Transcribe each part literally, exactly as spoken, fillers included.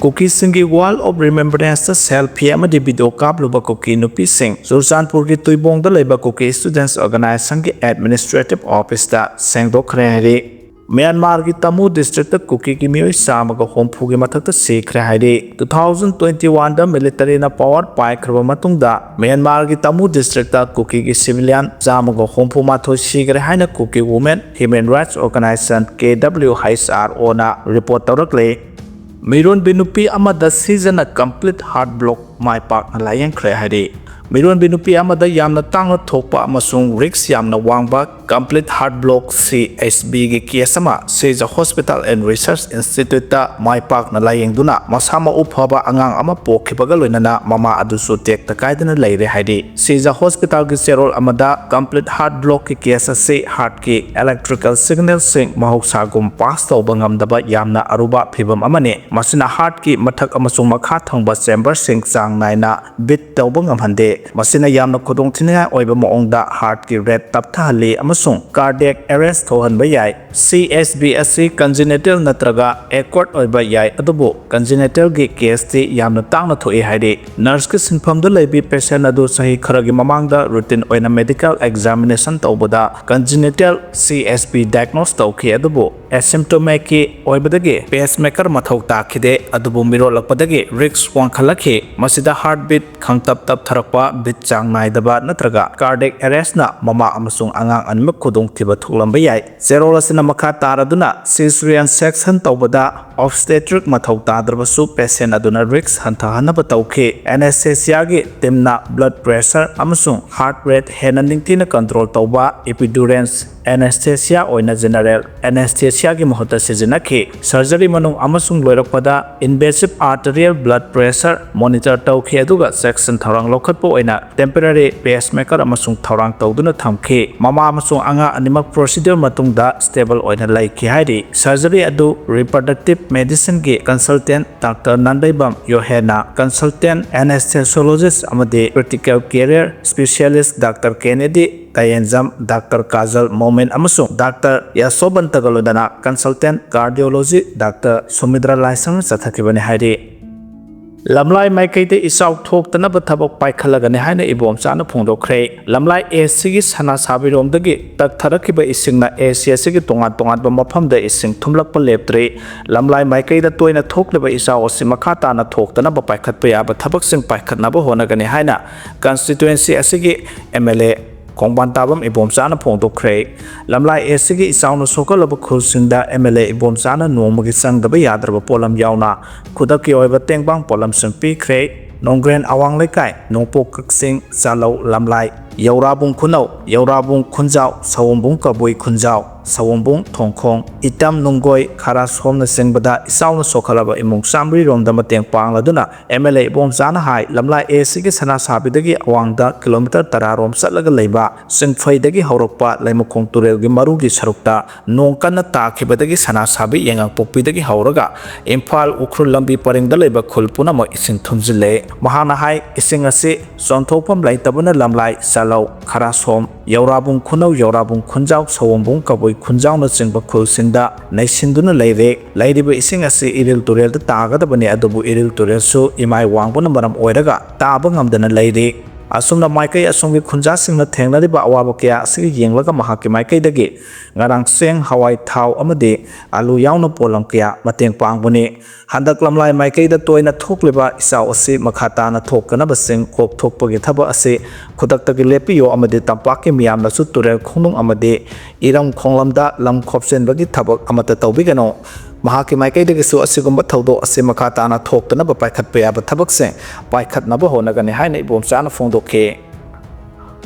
ꯀꯨꯀꯤꯁꯤꯡꯒꯤ Wall of Remembrance ꯇ selfie ꯑꯃꯗꯤ video ꯀꯥꯞꯂꯨꯕ ꯀꯨꯀꯤ ꯅꯨꯄꯤꯁꯤꯡ ꯆꯨꯔꯆꯥꯟꯄꯨꯔꯒꯤ ꯇꯨꯏꯕꯣꯡꯗ ꯂꯩꯕ ꯀꯨꯀꯤ Students Organization ꯒꯤ Administrative Office ꯇ ꯁꯦꯡꯗꯣꯛꯈ꯭ꯔꯦ ꯍꯥꯏꯔꯤ꯫ ꯃ꯭ꯌꯥꯟꯃꯥꯔꯒꯤ ꯇꯥꯃꯨ district ꯇ ꯀꯨꯀꯤꯒꯤ ꯃꯤꯑꯣꯏ ꯆꯥꯝꯃꯒ ꯍꯨꯝꯐꯨꯒꯤ ꯃꯊꯛꯇ ꯁꯤꯈ꯭ꯔꯦ ꯍꯥꯏꯔꯤ꯫ Two thousand twenty one ꯗ military ꯅ power ꯄꯥꯏꯈ꯭ꯔꯕ ꯃꯇꯨꯡꯗ ꯃ꯭ꯌꯥꯟꯃꯥꯔꯒꯤ ꯇꯥꯃꯨ district ꯇ ꯀꯨꯀꯤꯒꯤ civilian ꯆꯥꯝꯃꯒ ꯍꯨꯝꯐꯨ ꯃꯥꯊꯣꯏ ꯁꯤꯈ꯭ꯔꯦ ꯍꯥꯏꯅ Kuki Women Human Rights Organization, K W H R O ꯅ report ꯇꯧꯔꯛꯂꯤ꯫ ꯃꯤꯔꯣꯟꯕꯤ ꯅꯨꯄꯤ ꯑꯃꯗ ꯁꯤꯖꯅ complete heart block ꯃꯥꯏ ꯄꯥꯛꯅ ꯂꯥꯌꯦꯡꯈ꯭ꯔꯦ ꯍꯥꯏꯔꯤ꯫ ꯃꯤꯔꯣꯟꯕꯤ ꯅꯨꯄꯤ ꯑꯃꯗ ꯌꯥꯝꯅ ꯇꯥꯡꯅ ꯊꯣꯛꯄ ꯑꯃꯁꯨꯡ risk ꯌꯥꯝꯅ ꯋꯥꯡꯕ complete heart block, C H B ꯒꯤ case ꯑꯃ Sija Hospital and Research Institute ꯇ ꯃꯥꯏ ꯄꯥꯛꯅ ꯂꯥꯌꯦꯡꯗꯨꯅ ꯃꯁꯥ ꯃꯎ ꯐꯕ ꯑꯉꯥꯡ ꯑꯃ ꯄꯣꯛꯈꯤꯕꯒ ꯂꯣꯏꯅꯅ ꯃꯃꯥ ꯑꯗꯨꯁꯨ ꯇꯦꯛꯇ ꯀꯥꯏꯗꯅ ꯂꯩꯔꯦ ꯍꯥꯏꯔꯤ꯫ Sija Hospital ꯒꯤ ꯆꯦꯔꯣꯜ ꯑꯃꯗ complete heart block ꯀꯤ case ꯑꯁꯤ heart ꯀꯤ electrical signal ꯁꯤꯡ ꯃꯍꯧꯁꯥꯒꯨꯝ pass ꯇꯧꯕ ꯉꯝꯗꯕ ꯌꯥꯝꯅ ꯑꯔꯨꯕ ꯐꯤꯚꯝ ꯑꯃꯅꯤ꯫ ꯃꯁꯤꯅ heart ꯀꯤ ꯃꯊꯛ ꯑꯃꯁꯨꯡ ꯃꯈꯥ ꯊꯪꯕ chamber ꯁꯤꯡ ꯆꯥꯡ ꯅꯥꯏꯅ beat ꯇꯧꯕ ꯉꯝꯍꯟꯗꯦ꯫ ꯃꯁꯤꯅ ꯌꯥꯝꯅ ꯈꯨꯗꯣꯡꯊꯤꯅꯤꯡꯉꯥꯏ ꯑꯣꯏꯕ ꯃꯑꯣꯡꯗ heart ꯀꯤ rate ꯇꯞꯊꯍꯜꯂꯤ ꯑꯃꯁꯨꯡ cardiac arrest ꯊꯣꯛꯍꯟꯕ ꯌꯥꯏ꯫ C H B ꯑꯁꯤ congenital ꯅꯠꯇ꯭ꯔꯒ acquired ꯑꯣꯏꯕ ꯌꯥꯏ, ꯑꯗꯨꯕꯨ congenital ꯒꯤ case ꯇꯤ ꯌꯥꯝꯅ ꯇꯥꯡꯅ ꯊꯣꯛꯏ ꯍꯥꯏꯔꯤ꯫ Nurse ꯀꯤ ꯁꯤꯟꯐꯝꯗ ꯂꯩꯕꯤ patient ꯑꯗꯨ ꯆꯍꯤ ꯈꯔꯒꯤ ꯃꯃꯥꯡꯗ routine ꯑꯣꯏꯅ medical examination ꯇꯧꯕꯗ congenital C H B diagnose ꯇꯧꯈꯤ, ꯑꯗꯨꯕꯨ asymptomatic ꯀꯤ ꯑꯣꯏꯕꯗꯒꯤ pacemaker ꯃꯊꯧ ꯇꯥꯈꯤꯗꯦ꯫ ꯑꯗꯨꯕꯨ ꯃꯤꯔꯣꯜꯂꯛꯄꯗꯒꯤ risk ꯋꯥꯡꯈꯠꯂꯛꯈꯤ꯫ ꯃꯁꯤꯗ heartbeat ꯈꯪꯇꯞ ꯇꯞꯊꯔꯛꯄ, beat ꯆꯥꯡ ꯅꯥꯏꯗꯕ ꯅꯠꯇ꯭ꯔꯒ cardiac arrest ꯅ ꯃꯃꯥ ꯑꯃꯁꯨꯡ ꯑꯉꯥꯡ ꯑꯅꯤꯃꯛ ꯈꯨꯗꯣꯡꯊꯤꯕ ꯊꯣꯛꯂꯝꯕ ꯌꯥꯏ꯫ ꯆꯦꯔꯣꯜ ꯑꯁꯤꯅ ꯃꯈꯥ ꯇꯥꯔꯗꯨꯅ cesarean section ꯇꯧꯕꯗ obstetric ꯃꯊꯧ ꯇꯥꯗ꯭ꯔꯕꯁꯨ patient ꯑꯗꯨꯅ risk ꯍꯟꯊꯍꯟꯅꯕ ꯇꯧꯈꯤ꯫ Anesthesia ꯒꯤ team ꯅ blood pressure ꯑꯃꯁꯨꯡ heart rate ꯍꯦꯟꯅ ꯅꯤꯡꯊꯤꯅ control ꯇꯧꯕ epidurance anesthesia ꯑꯣꯏꯅ general anesthesia ꯒꯤ ꯃꯍꯨꯠꯇ ꯁꯤꯖꯤꯟꯅꯈꯤ꯫ Surgery ꯃꯅꯨꯡ ꯑꯃꯁꯨꯡ ꯂꯣꯏꯔꯛꯄꯗ invasive arterial blood pressure monitor ꯇꯧꯈꯤ, ꯑꯗꯨꯒ section ꯊꯧꯔꯥꯡ ꯂꯧꯈꯠꯄ ꯑꯣꯏꯅ temporary pacemaker ꯑꯃꯁꯨꯡ ꯊꯧꯔꯥꯡ ꯇꯧꯗꯨꯅ ꯊꯝꯈꯤ꯫ ꯃꯃꯥ ꯑꯃꯁꯨꯡ ꯑꯉꯥꯡ ꯑꯅꯤꯃꯛ procedure ꯃꯇꯨꯡꯗ stable ꯑꯣꯏꯅ ꯂꯩꯈꯤ ꯍꯥꯏꯔꯤ꯫ Surgery ꯑꯗꯨ reproductive Medicineꯒꯤ consultant Doctor Nandeibam ꯌꯣꯍꯦꯟꯅ, consultant anesthesiologist ꯑꯃꯗꯤ critical care specialist Doctor ꯀꯦꯅꯦꯗꯤ ꯇꯌꯦꯟꯖꯝ, Doctor Kajal ꯃꯣꯃꯤꯟ ꯑꯃꯁꯨꯡ Doctor ꯌꯥꯁꯣꯕꯟꯇꯒ ꯂꯣꯏꯅꯅ consultant cardiology Doctor ꯁꯨꯃꯤꯗ꯭ꯔ ꯂꯥꯏꯁ꯭ꯔꯝꯅ ꯆꯠꯊꯈꯤꯕꯅꯤ ꯍꯥꯏꯔꯤ꯫ ꯂꯝꯂꯥꯏ ꯃꯥꯏꯀꯩꯗ ꯏꯆꯥꯎ ꯊꯣꯛꯇꯅꯕ ꯊꯕꯛ ꯄꯥꯏꯈꯠꯂꯒꯅꯤ ꯍꯥꯏꯅ ꯏꯕꯣꯝꯆꯥꯅ ꯐꯣꯡꯗꯣꯛꯈ꯭ꯔꯦ꯫ ꯂꯝꯂꯥꯏ ꯑꯦꯁꯤꯒꯤ ꯁꯅꯥꯁꯥꯕꯤꯔꯣꯝꯗꯒꯤ ꯇꯛꯊꯔꯛꯈꯤꯕ ꯏꯁꯤꯡꯅ ꯑꯦꯁꯤ ꯑꯁꯤꯒꯤ ꯇꯣꯉꯥꯟ ꯇꯣꯉꯥꯟꯕ ꯃꯐꯝꯗ ꯏꯁꯤꯡ ꯊꯨꯝꯂꯛꯄ ꯂꯦꯞꯇ꯭ꯔꯤ꯫ ꯂꯝꯂꯥꯏ ꯃꯥꯏꯀꯩꯗ ꯇꯣꯏꯅ ꯊꯣꯛꯂꯤꯕ ꯏꯆꯥꯎ ꯑꯁꯤ ꯃꯈꯥ ꯇꯥꯅ ꯊꯣꯛꯇꯅꯕ ꯄꯥꯏꯈꯠꯄ ꯌꯥꯕ ꯊꯕꯛꯁꯤꯡ ꯄꯥꯏꯈꯠꯅꯕ ꯍꯣꯠꯅꯒꯅꯤ ꯍꯥꯏꯅ constituency ꯑꯁꯤꯒꯤ MLA ꯈꯣꯡꯕꯥꯟ ꯇꯥꯕꯝ ꯏꯕꯣꯝꯆꯥꯅ ꯐꯣꯡꯗꯣꯛꯈ꯭ꯔꯦ꯫ ꯂꯝꯂꯥꯏ ꯑꯦꯁꯤꯒꯤ ꯏꯆꯥꯎꯅ ꯁꯣꯛꯍꯜꯂꯕ ꯈꯨꯜꯁꯤꯡꯗ MLA ꯏꯕꯣꯝꯆꯥꯅ ꯅꯣꯡꯃꯒꯤ ꯆꯪꯗꯕ ꯌꯥꯗ꯭ꯔꯕ ꯄꯣꯠꯂꯝ ꯌꯥꯎꯅ ꯈꯨꯗꯛꯀꯤ ꯑꯣꯏꯕ ꯇꯦꯡꯕꯥꯡ ꯄꯣꯠꯂꯝꯁꯤꯡ ꯄꯤꯈ꯭ꯔꯦ꯫ ꯅꯣꯡꯒ꯭ꯔꯦꯟ ꯑꯋꯥꯡ ꯂꯩꯀꯥꯏ, ꯅꯣꯡꯄꯣꯛ ꯀꯛꯆꯤꯡ, ꯆꯥꯂꯧ ꯂꯝꯂꯥꯏ, ꯌꯧꯔꯥꯕꯨꯡ ꯈꯨꯅꯧ, ꯌꯧꯔꯥꯕꯨꯡ ꯈꯨꯟꯖꯥꯎ, ꯁꯑꯣꯝꯕꯨꯡ ꯀꯕꯨꯏ ꯈꯨꯟꯖꯥꯎ, ꯁꯑꯣꯝꯕꯨꯡ ꯊꯣꯡꯈꯣꯡ, ꯏꯇꯝ ꯅꯨꯡꯒꯣꯏ, ꯈꯔꯥꯁꯣꯝꯅꯆꯤꯡꯕꯗ ꯏꯆꯥꯎꯅ ꯁꯣꯛꯍꯜꯂꯕ ꯏꯃꯨꯡ ꯆꯥꯃꯔꯤꯔꯣꯝꯗ ꯃꯇꯦꯡ ꯄꯥꯡꯂꯗꯨꯅ MLA ꯏꯕꯣꯝꯆꯥꯅ ꯍꯥꯏ, ꯂꯝꯂꯥꯏ ꯑꯦꯁꯤꯒꯤ ꯁꯅꯥꯁꯥꯕꯤꯗꯒꯤ ꯑꯋꯥꯡꯗ ꯀꯤꯂꯣꯃꯤꯇꯔ ꯇꯔꯥ ꯔꯣꯝ ꯆꯠꯂꯒ ꯂꯩꯕ ꯁꯤꯡꯐꯩꯗꯒꯤ ꯍꯧꯔꯛꯄ ꯂꯩꯃꯈꯣꯡ ꯇꯨꯔꯦꯜꯒꯤ ꯃꯔꯨꯒꯤ ꯁꯔꯨꯛꯇ ꯅꯣꯡ ꯀꯟꯅ ꯇꯥꯈꯤꯕꯗꯒꯤ ꯁꯅꯥꯁꯥꯕꯤ ꯌꯥꯏꯉꯪꯄꯣꯛꯄꯤꯗꯒꯤ ꯍꯧꯔꯒ ꯏꯝꯐꯥꯜ ꯎꯈ꯭ꯔꯨꯜ ꯂꯝꯕꯤ ꯄꯔꯤꯡꯗ ꯂꯩꯕ ꯈꯨꯜ ꯄꯨꯝꯅꯃꯛ ꯏꯁꯤꯡ ꯊꯨꯝꯖꯤꯜꯂꯦ꯫ ꯃꯍꯥꯛꯅ ꯍꯥꯏ, ꯏꯁꯤꯡ ꯑꯁꯤ ꯆꯣꯟꯊꯣꯛꯐꯝ ꯂꯩꯇꯕꯅ ꯂꯝꯂꯥꯏ, ꯆꯥꯂꯧ, ꯈꯔꯥꯁꯣꯝ, ꯌꯧꯔꯥꯕꯨꯡ ꯈꯨꯅꯧ, ꯌꯧꯔꯥꯕꯨꯡ ꯈꯨꯟꯖꯥꯎ, ꯁꯑꯣꯝꯕꯨꯡ ꯀꯕꯨꯏ ꯈꯨꯟꯖꯥꯎꯅꯆꯤꯡꯕ ꯈꯨꯜꯁꯤꯡꯗ ꯅꯩꯁꯤꯟꯗꯨꯅ ꯂꯩꯔꯦ꯫ ꯂꯩꯔꯤꯕ ꯏꯁꯤꯡ ꯑꯁꯤ ꯏꯔꯤꯜ ꯇꯨꯔꯦꯜꯗ ꯇꯥꯒꯗꯕꯅꯤ, ꯑꯗꯨꯕꯨ ꯏꯔꯤꯜ ꯇꯨꯔꯦꯜꯁꯨ ꯏꯃꯥꯏ ꯋꯥꯡꯕꯅ ꯃꯔꯝ ꯑꯣꯏꯔꯒ ꯇꯥꯕ ꯉꯝꯗꯅ ꯂꯩꯔꯤ꯫ ꯑꯁꯨꯝꯅ ꯃꯥꯏꯀꯩ ꯑꯁꯣꯝꯒꯤ ꯈꯨꯟꯖꯥꯁꯤꯡꯅ ꯊꯦꯡꯅꯔꯤꯕ ꯑꯋꯥꯕ ꯀꯌꯥ ꯑꯁꯤꯒ ꯌꯦꯡꯂꯒ ꯃꯍꯥꯛꯀꯤ ꯃꯥꯏꯀꯩꯗꯒꯤ ꯉꯔꯥꯡ ꯆꯦꯡ, ꯍꯋꯥꯏ, ꯊꯥꯎ ꯑꯃꯗꯤ ꯑꯂꯨ ꯌꯥꯎꯅ ꯄꯣꯠꯂꯝ ꯀꯌꯥ ꯃꯇꯦꯡ ꯄꯥꯡꯕꯅꯤ꯫ ꯍꯟꯗꯛ ꯂꯝꯂꯥꯏ ꯃꯥꯏꯀꯩꯗ ꯇꯣꯏꯅ ꯊꯣꯛꯂꯤꯕ ꯏꯆꯥꯎ ꯑꯁꯤ ꯃꯈꯥ ꯇꯥꯅ ꯊꯣꯛꯇꯅꯕꯁꯤꯡ ꯀꯣꯛꯊꯣꯛꯄꯒꯤ ꯊꯕꯛ ꯑꯁꯤ ꯈꯨꯗꯛꯇꯒꯤ ꯂꯦꯞꯄꯤꯌꯨ ꯑꯃꯗꯤ ꯇꯝꯄꯥꯛꯀꯤ ꯃꯤꯌꯥꯝꯅꯁꯨ ꯇꯨꯔꯦꯜ ꯈꯣꯡꯅꯨꯡ ꯑꯃꯗꯤ ꯏꯔꯝ ꯈꯣꯡꯂꯝꯗ ꯂꯝ ꯈꯣꯞꯆꯤꯟꯕꯒꯤ ꯊꯕꯛ ꯑꯃꯠꯇ ꯇꯧꯕꯤꯒꯅꯨ꯫ ꯃꯍꯥꯛꯀꯤ ꯃꯥꯏꯀꯩꯗꯒꯤꯁꯨ ꯑꯁꯤꯒꯨꯝꯕ ꯊꯧꯗꯣꯛ ꯑꯁꯤ ꯃꯈꯥ ꯇꯥꯅ ꯊꯣꯛꯇꯅꯕ ꯄꯥꯏꯈꯠꯄ ꯌꯥꯕ ꯊꯕꯛꯁꯤꯡ ꯄꯥꯏꯈꯠꯅꯕ ꯍꯣꯠꯅꯒꯅꯤ ꯍꯥꯏꯅ ꯏꯕꯣꯝꯆꯥꯅ ꯐꯣꯡꯗꯣꯛꯈꯤ꯫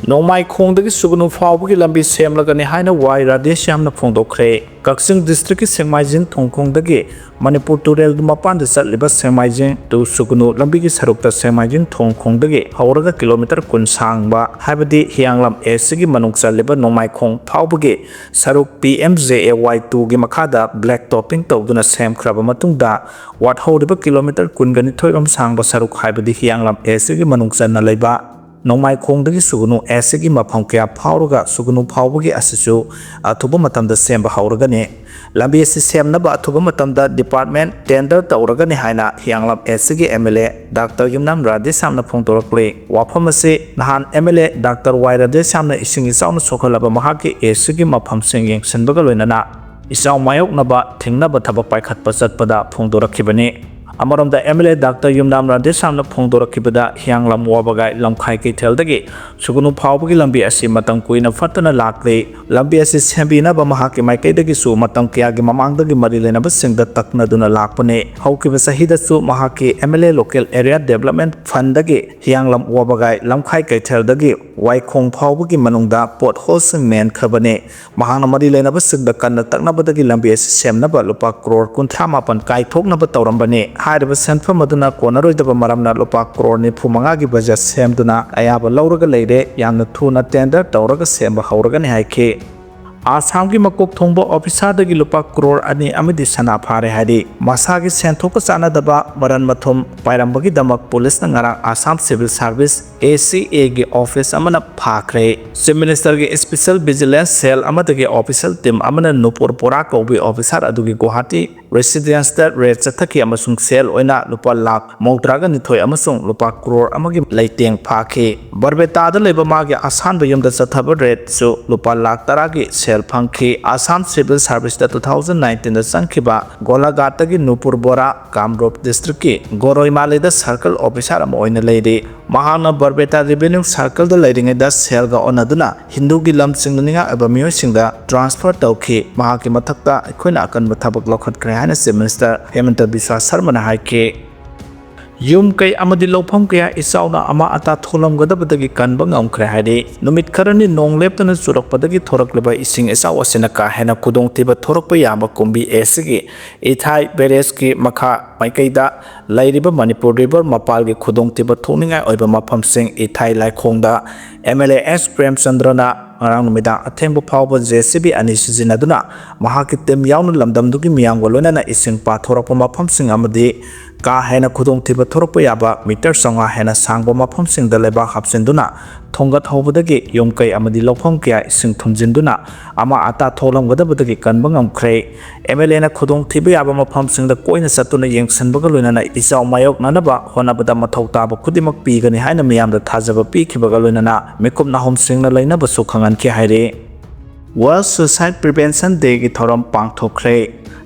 ꯅꯣꯡꯃꯥꯏꯈꯣꯡꯗꯒꯤ ꯁꯨꯒꯅꯨ ꯐꯥꯎꯕꯒꯤ ꯂꯝꯕꯤ ꯁꯦꯝꯂꯒꯅꯤ ꯍꯥꯏꯅ ꯋꯥꯏ ꯔꯥꯙꯦꯁ꯭ꯌꯥꯝꯅ ꯐꯣꯡꯗꯣꯛꯈ꯭ꯔꯦ꯫ ꯀꯛꯆꯤꯡ district ꯀꯤ ꯁꯦꯛꯃꯥꯏꯖꯤꯡ ꯊꯣꯡꯈꯣꯡꯗꯒꯤ ꯃꯅꯤꯄꯨꯔ ꯇꯨꯔꯦꯜꯒꯤ ꯃꯄꯥꯟꯗ ꯆꯠꯂꯤꯕ ꯁꯦꯛꯃꯥꯏꯖꯤꯡ to ꯁꯨꯒꯅꯨ ꯂꯝꯕꯤꯒꯤ ꯁꯔꯨꯛꯇ ꯁꯦꯛꯃꯥꯏꯖꯤꯡ ꯊꯣꯡꯈꯣꯡꯗꯒꯤ ꯍꯧꯔꯒ kilometre ꯀꯨꯟ ꯁꯥꯡꯕ, ꯍꯥꯏꯕꯗꯤ ꯍꯤꯌꯥꯡꯂꯝ East ꯀꯤ ꯃꯅꯨꯡ ꯆꯜꯂꯤꯕ ꯅꯣꯡꯃꯥꯏꯈꯣꯡ ꯐꯥꯎꯕꯒꯤ ꯁꯔꯨꯛ P M J A Y two ꯒꯤ ꯃꯈꯥꯗ black topping ꯇꯧꯗꯨꯅ ꯁꯦꯝꯈ꯭ꯔꯕ ꯃꯇꯨꯡꯗ, ꯋꯥꯠꯍꯧꯔꯤꯕ kilometre ꯀꯨꯟꯒ ꯅꯤꯊꯣꯏ ꯔꯣꯝ ꯁꯥꯡꯕ ꯁꯔꯨꯛ, ꯍꯥꯏꯕꯗꯤ ꯍꯤꯌꯥꯡꯂꯝ East ꯀꯤ ꯃꯅꯨꯡ ꯆꯟꯅ ꯂꯩꯕ ꯅꯣꯡꯃꯥꯏꯈꯣꯡꯗꯒꯤ ꯁꯨꯒꯅꯨ East ꯀꯤ ꯃꯐꯝ ꯀꯌꯥ ꯐꯥꯎꯔꯒ ꯁꯨꯒꯅꯨ ꯐꯥꯎꯕꯒꯤ ꯑꯁꯤꯁꯨ ꯑꯊꯨꯕ ꯃꯇꯝꯗ ꯁꯦꯝꯕ ꯍꯧꯔꯒꯅꯤ꯫ ꯂꯝꯕꯤ ꯑꯁꯤ ꯁꯦꯝꯅꯕ ꯑꯊꯨꯕ ꯃꯇꯝꯗ department tender ꯇꯧꯔꯒꯅꯤ ꯍꯥꯏꯅ ꯍꯤꯌꯥꯡꯂꯝ East ꯀꯤ M L A Doctor ꯌꯨꯝꯅꯥꯝ ꯔꯥꯙꯦꯁ꯭ꯌꯥꯝꯅ ꯐꯣꯡꯗꯣꯔꯛꯂꯤ꯫ ꯋꯥꯐꯝ ꯑꯁꯤ ꯅꯍꯥꯟ M L A Doctor Y ꯔꯥꯙꯦꯁ꯭ꯌꯥꯝꯅ ꯏꯁꯤꯡ ꯏꯆꯥꯎꯅ ꯁꯣꯛꯍꯜꯂꯕ ꯃꯍꯥꯛꯀꯤ East ꯀꯤ ꯃꯐꯝꯁꯤꯡ ꯌꯦꯡꯁꯤꯟꯕꯒ ꯂꯣꯏꯅꯅ ꯏꯆꯥꯎ ꯃꯥꯌꯣꯛꯅꯕ ꯊꯤꯡꯅꯕ ꯊꯕꯛ ꯄꯥꯏꯈꯠꯄ ꯆꯠꯄꯗ ꯐꯣꯡꯗꯣꯔꯛꯈꯤꯕꯅꯤ꯫ ꯑꯃꯔꯣꯝꯗ, M L A Doctor ꯌꯨꯝꯅꯥꯝ ꯔꯥꯙꯦꯁ꯭ꯌꯥꯝꯅ ꯐꯣꯡꯗꯣꯔꯛꯈꯤꯕꯗ, ꯍꯤꯌꯥꯡꯂꯝ ꯋꯥꯕꯒꯥꯏ ꯂꯝꯈꯥꯏ ꯀꯩꯊꯦꯜꯗꯒꯤ ꯁꯨꯒꯅꯨ ꯐꯥꯎꯕꯒꯤ ꯂꯝꯕꯤ ꯑꯁꯤ ꯃꯇꯝ ꯀꯨꯏꯅ ꯐꯠꯇꯅ ꯂꯥꯛꯂꯤ꯫ ꯂꯝꯕꯤ ꯑꯁꯤ ꯁꯦꯝꯕꯤꯅꯕ ꯃꯍꯥꯛꯀꯤ ꯃꯥꯏꯀꯩꯗꯒꯤꯁꯨ ꯃꯇꯝ ꯀꯌꯥꯒꯤ ꯃꯃꯥꯡꯗꯒꯤ ꯃꯔꯤ ꯂꯩꯅꯕꯁꯤꯡꯗ ꯇꯛꯅꯗꯨꯅ ꯂꯥꯛꯄꯅꯤ꯫ ꯍꯧꯈꯤꯕ ꯆꯍꯤꯗꯁꯨ ꯃꯍꯥꯛꯀꯤ M L A Local Area Development Fund ꯗꯒꯤ ꯍꯤꯌꯥꯡꯂꯝ ꯋꯥꯕꯒꯥꯏ ꯂꯝꯈꯥꯏ ꯀꯩꯊꯦꯜꯗꯒꯤ ꯋꯥꯏꯈꯣꯡ ꯐꯥꯎꯕꯒꯤ ꯃꯅꯨꯡꯗ pothole ꯁꯤꯡ ꯃꯦꯟꯈ꯭ꯔꯕꯅꯤ꯫ ꯃꯍꯥꯛꯅ ꯃꯔꯤ ꯂꯩꯅꯕꯁꯤꯡꯗ ꯀꯟꯅ ꯇꯛꯅꯕꯗꯒꯤ ꯂꯝꯕꯤ ꯑꯁꯤ ꯁꯦꯝꯅꯕ ꯂꯨꯄꯥ ꯀ꯭ꯔꯣꯔ ꯀꯨꯟꯊ꯭ꯔꯥ ꯃꯥꯄꯟ ꯀꯥꯏꯊꯣꯛꯅꯕ ꯇꯧꯔꯝꯕꯅꯤ꯫ ꯍꯥꯏꯔꯤꯕ ꯁꯦꯟꯐꯝ ꯑꯗꯨꯅ ꯀꯣꯟꯅꯔꯣꯏꯗꯕ ꯃꯔꯝꯅ ꯂꯨꯄꯥ ꯀ꯭ꯔꯣꯔ ꯅꯤꯐꯨ ꯃꯉꯥꯒꯤ budget ꯁꯦꯝꯗꯨꯅ ꯑꯌꯥꯕ ꯂꯧꯔꯒ ꯂꯩꯔꯦ꯫ ꯌꯥꯝꯅ ꯊꯨꯅ tender ꯇꯧꯔꯒ ꯁꯦꯝꯕ ꯍꯧꯔꯒꯅꯤ ꯍꯥꯏꯈꯤ꯫ ꯑꯁꯥꯝꯒꯤ ꯃꯀꯣꯛ ꯊꯣꯡꯕ officer ꯗꯒꯤ ꯂꯨꯄꯥ ꯀ꯭ꯔꯣꯔ ꯑꯅꯤ ꯑꯃꯗꯤ ꯁꯅꯥ ꯐꯥꯔꯦ ꯍꯥꯏꯔꯤ꯫ ꯃꯁꯥꯒꯤ ꯁꯦꯟꯊꯣꯛꯀ ꯆꯥꯟꯅꯗꯕ ꯃꯔꯟ ꯃꯊꯨꯝ ꯄꯥꯏꯔꯝꯕꯒꯤꯗꯃꯛ ꯄꯨꯂꯤꯁꯅ ꯉꯔꯥꯡ Assam Civil Service, A C A ꯒꯤ office ꯑꯃꯅ ꯐꯥꯈ꯭ꯔꯦ꯫ Chief Minister ꯒꯤ special vigilance cell ꯑꯃꯗꯒꯤ official team ꯑꯃꯅ ꯅꯨꯄꯨꯔ ꯕꯣꯔꯥ ꯀꯧꯕ officer ꯑꯗꯨꯒꯤ ꯒꯨꯋꯥꯍꯥꯇꯤ residence ꯇ raid ꯆꯠꯊꯈꯤ ꯑꯃꯁꯨꯡ cell ꯑꯣꯏꯅ ꯂꯨꯄꯥ ꯂꯥꯈ ꯃꯧꯗ꯭ꯔꯥꯒ ꯅꯤꯊꯣꯏ ꯑꯃꯁꯨꯡ ꯂꯨꯄꯥ ꯀ꯭ꯔꯣꯔ ꯑꯃꯒꯤ ꯂꯩꯇꯦꯡ ꯐꯥꯈꯤ꯫ ꯕꯔꯄꯦꯇꯥꯗ ꯂꯩꯕ ꯃꯥꯒꯤ ꯑꯁꯥꯟꯕ ꯌꯨꯝꯗ ꯆꯠꯊꯕ raid ꯁꯨ ꯂꯨꯄꯥ ꯂꯥꯈ ꯇꯔꯥꯒꯤ cell ꯐꯪꯈꯤ꯫ ꯑꯁꯥꯝ Civil Service ꯇ two thousand nineteen ꯗ ꯆꯪꯈꯤꯕ ꯒꯣꯂꯥꯘꯥꯠꯇꯒꯤ ꯅꯨꯄꯨꯔ ꯕꯣꯔꯥ, ꯀꯥꯝꯔꯨꯞ district ꯀꯤ ꯒꯣꯔꯣꯏꯃꯥꯂꯤꯗ circle officer ꯑꯃ ꯑꯣꯏꯅ ꯂꯩꯔꯤ꯫ ꯃꯍꯥꯛꯅ ꯕꯔꯄꯦꯇꯥ revenue circle ꯗ ꯂꯩꯔꯤꯉꯩꯗ cell ꯒ ꯑꯣꯟꯅꯗꯨꯅ ꯍꯤꯟꯗꯨꯒꯤ ꯂꯝꯁꯤꯡꯗ ꯅꯤꯡꯉꯥꯛ ꯑꯣꯏꯕ ꯃꯤꯑꯣꯏꯁꯤꯡꯗ transfer ꯇꯧꯈꯤ꯫ ꯃꯍꯥꯛꯀꯤ ꯃꯊꯛꯇ ꯑꯩꯈꯣꯏꯅ ꯑꯀꯟꯕ ꯊꯕꯛ ꯂꯧꯈꯠꯈ꯭ꯔꯦ ꯍꯥꯏꯅ Chief Minister ꯍꯦꯃꯟꯇ ꯕꯤꯁ꯭ꯋꯥ ꯁꯔꯃꯅ ꯍꯥꯏꯈꯤ꯫ ꯌꯨꯝ ꯀꯩ ꯑꯃꯗꯤ ꯂꯧꯐꯝ ꯀꯌꯥ ꯏꯆꯥꯎꯅ ꯑꯃꯥ ꯑꯇꯥ ꯊꯣꯛꯂꯝꯒꯗꯕꯗꯒꯤ ꯀꯟꯕ ꯉꯝꯈ꯭ꯔꯦ ꯍꯥꯏꯔꯤ꯫ ꯅꯨꯃꯤꯠ ꯈꯔꯅꯤ ꯅꯣꯡ ꯂꯦꯞꯇꯅ ꯆꯨꯔꯛꯄꯗꯒꯤ ꯊꯣꯔꯛꯂꯤꯕ ꯏꯁꯤꯡ ꯏꯆꯥꯎ ꯑꯁꯤꯅ ꯀꯥ ꯍꯦꯟꯅ ꯈꯨꯗꯣꯡꯊꯤꯕ ꯊꯣꯔꯛꯄ ꯌꯥꯕ ꯀꯨꯝꯕꯤ ꯑꯁꯤꯒꯤ ꯏꯊꯥꯏ ꯕꯦꯔꯦꯖꯀꯤ ꯃꯈꯥ ꯃꯥꯏꯀꯩꯗ ꯂꯩꯔꯤꯕ ꯃꯅꯤꯄꯨꯔ ꯔꯤꯚꯔ ꯃꯄꯥꯜꯒꯤ ꯈꯨꯗꯣꯡꯊꯤꯕ ꯊꯣꯛꯅꯤꯡꯉꯥꯏ ꯑꯣꯏꯕ ꯃꯐꯝꯁꯤꯡ ꯏꯊꯥꯏ ꯂꯥꯏꯈꯣꯡꯗ MLA S ꯄ꯭ꯔꯦꯝꯆꯟꯗ꯭ꯔꯅ ꯉꯔꯥꯡ ꯅꯨꯃꯤꯗꯥꯡ ꯑꯊꯦꯡꯕ ꯐꯥꯎꯕ JCB ꯑꯅꯤ ꯁꯤꯖꯤꯟꯅꯗꯨꯅ ꯃꯍꯥꯛꯀꯤ ꯇꯤꯝ ꯌꯥꯎꯅ ꯂꯝꯗꯝꯗꯨꯒꯤ ꯃꯤꯌꯥꯝꯒ ꯂꯣꯏꯅꯅ ꯏꯁꯤꯡ ꯄꯥꯊꯣꯔꯛꯄ ꯃꯐꯝꯁꯤꯡ ꯑꯃꯗꯤ ꯀꯥ ꯍꯦꯟꯅ ꯈꯨꯗꯣꯡꯊꯤꯕ ꯊꯣꯔꯛꯄ ꯌꯥꯕ ꯃꯤꯇꯔ ꯆꯥꯝꯃꯉꯥ ꯍꯦꯟꯅ ꯁꯥꯡꯕ ꯃꯐꯝꯁꯤꯡꯗ ꯂꯩꯕꯥꯛ ꯍꯥꯞꯆꯤꯟꯗꯨꯅ ꯊꯣꯡꯒꯠꯍꯧꯕꯗꯒꯤ ꯌꯨꯝ ꯀꯩ ꯑꯃꯗꯤ ꯂꯧꯐꯝ ꯀꯌꯥ ꯏꯁꯤꯡ ꯊꯨꯝꯖꯤꯟꯗꯨꯅ ꯑꯃꯥ ꯑꯇꯥ ꯊꯣꯛꯂꯝꯒꯗꯕꯗꯒꯤ ꯀꯟꯕ ꯉꯝꯈ꯭ꯔꯦ꯫ MLAꯅ ꯈꯨꯗꯣꯡꯊꯤꯕ ꯌꯥꯕ ꯃꯐꯝꯁꯤꯡꯗ ꯀꯣꯏꯅ ꯆꯠꯇꯨꯅ ꯌꯦꯡꯁꯤꯟꯕꯒ ꯂꯣꯏꯅꯅ ꯏꯆꯥꯎ ꯃꯥꯌꯣꯛꯅꯅꯕ ꯍꯣꯠꯅꯕꯗ ꯃꯊꯧ ꯇꯥꯕ ꯈꯨꯗꯤꯡꯃꯛ ꯄꯤꯒꯅꯤ ꯍꯥꯏꯅ ꯃꯤꯌꯥꯝꯗ ꯊꯥꯖꯕ ꯄꯤꯈꯤꯕꯒ ꯂꯣꯏꯅꯅ ꯃꯤꯀꯨꯞ ꯅꯥꯍꯨꯝꯁꯤꯡꯅ ꯂꯩꯅꯕꯁꯨ ꯈꯪꯍꯟꯈꯤ ꯍꯥꯏꯔꯤ꯫ World Suicide Prevention Dayꯒꯤ ꯊꯧꯔꯝ ꯄꯥꯡꯊꯣꯛꯈ꯭ꯔꯦ꯫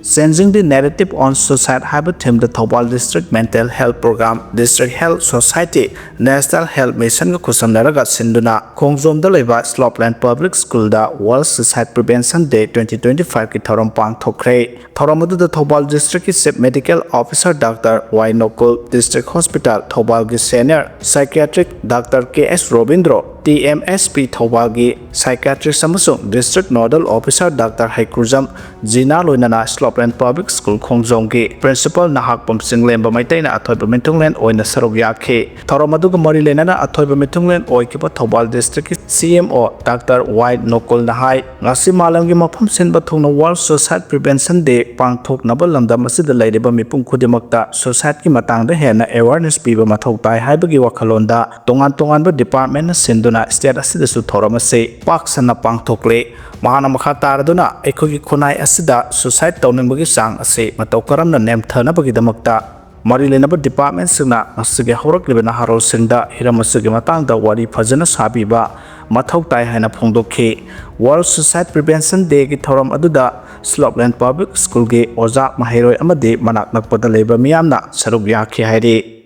Changing the Narrative on Suicide ꯍꯥꯏꯕ themeꯗ Thoubal District Mental Health Program, District Health Society, National Health Missionꯒ ꯈꯨꯠꯁꯝꯅꯔꯒ ꯁꯤꯟꯗꯨꯅ ꯈꯣꯡꯖꯣꯝꯗ ꯂꯩꯕ Slopeland Public Schoolꯗ World Suicide Prevention Day twenty twenty fiveꯀꯤ ꯊꯧꯔꯝ ꯄꯥꯡꯊꯣꯛꯈ꯭ꯔꯦ꯫ ꯊꯧꯔꯝ ꯑꯗꯨꯗ Thoubal Districtꯀꯤ Chief Medical Officer Doctor Y ꯅꯣꯀꯨꯜ, District Hospital ꯊꯧꯕꯥꯜꯒꯤ Senior Psychiatric Doctor K S Robindro, TMHP ꯊꯧꯕꯥꯜꯒꯤ Psychiatrist ꯑꯃꯁꯨꯡ District Nodal Officer Doctor ꯍꯩꯀ꯭ꯔꯨꯖꯝ ꯖꯤꯅꯥ ꯂꯣꯏꯅꯅ Slopeland Public School ꯈꯣꯡꯖꯣꯝꯒꯤ Principal Nahakpam ꯆꯤꯡꯂꯦꯝꯕ ꯃꯩꯇꯩꯅ ꯑꯊꯣꯏꯕ ꯃꯤꯊꯨꯡꯂꯦꯟ ꯑꯣꯏꯅ ꯁꯔꯨꯛ ꯌꯥꯈꯤ꯫ ꯊꯧꯔꯝ ꯑꯗꯨꯒ ꯃꯔꯤ ꯂꯩꯅꯅ ꯑꯊꯣꯏꯕ ꯃꯤꯊꯨꯡꯂꯦꯟ ꯑꯣꯏꯈꯤꯕ ꯊꯧꯕꯥꯜ Districtꯀꯤ CMO Doctor Y ꯅꯣꯀꯨꯜꯅ ꯍꯥꯏ, ꯉꯁꯤ ꯃꯥꯂꯦꯝꯒꯤ ꯃꯐꯝ ꯁꯤꯟꯕ ꯊꯨꯡꯅ World Suicide Prevention Day ꯄꯥꯡꯊꯣꯛꯅꯕ ꯂꯝꯗꯝ ꯑꯁꯤꯗ ꯂꯩꯔꯤꯕ ꯃꯤꯄꯨꯝ ꯈꯨꯗꯤꯡꯃꯛꯇ suicideꯀꯤ ꯃꯇꯥꯡꯗ ꯍꯦꯟꯅ awareness ꯄꯤꯕ ꯃꯊꯧ ꯇꯥꯏ ꯍꯥꯏꯕꯒꯤ ꯋꯥꯈꯜꯂꯣꯟꯗ ꯇꯣꯉꯥꯟ ꯇꯣꯉꯥꯟꯕ departmentꯅ ꯁꯤꯟꯗꯨꯅ state ꯑꯁꯤꯗꯁꯨ ꯊꯧꯔꯝ ꯑꯁꯤ ꯄꯥꯛ ꯁꯟꯅ ꯄꯥꯡꯊꯣꯛꯂꯤ꯫ ꯃꯍꯥꯛꯅ ꯃꯈꯥ ꯇꯥꯔꯗꯨꯅ ꯑꯩꯈꯣꯏꯒꯤ ꯈꯨꯟꯅꯥꯏ ꯑꯁꯤꯗ suicide ꯇꯧꯅꯤꯡꯕꯒꯤ ꯆꯥꯡ ꯑꯁꯤ ꯃꯇꯧ ꯀꯔꯝꯅ ꯅꯦꯝꯊꯅꯕꯒꯤꯗꯃꯛꯇ ꯃꯔꯤ ꯂꯩꯅꯕ departmentꯁꯤꯡꯅ ꯃꯁꯤꯒꯤ ꯍꯧꯔꯛꯂꯤꯕ ꯅꯍꯥꯔꯣꯜꯁꯤꯡꯗ ꯍꯤꯔꯝ ꯑꯁꯤꯒꯤ ꯃꯇꯥꯡꯗ ꯋꯥꯔꯤ ꯐꯖꯅ ꯁꯥꯕꯤꯕ ꯃꯊꯧ ꯇꯥꯏ ꯍꯥꯏꯅ ꯐꯣꯡꯗꯣꯛꯈꯤ꯫ World Suicide Prevention Dayꯒꯤ ꯊꯧꯔꯝ ꯑꯗꯨꯗ Slopeland Public Schoolꯒꯤ ꯑꯣꯖꯥ, ꯃꯍꯩꯔꯣꯏ ꯑꯃꯗꯤ ꯃꯅꯥꯛ ꯅꯛꯄꯗ ꯂꯩꯕ ꯃꯤꯌꯥꯝꯅ ꯁꯔꯨꯛ ꯌꯥꯈꯤ ꯍꯥꯏꯔꯤ꯫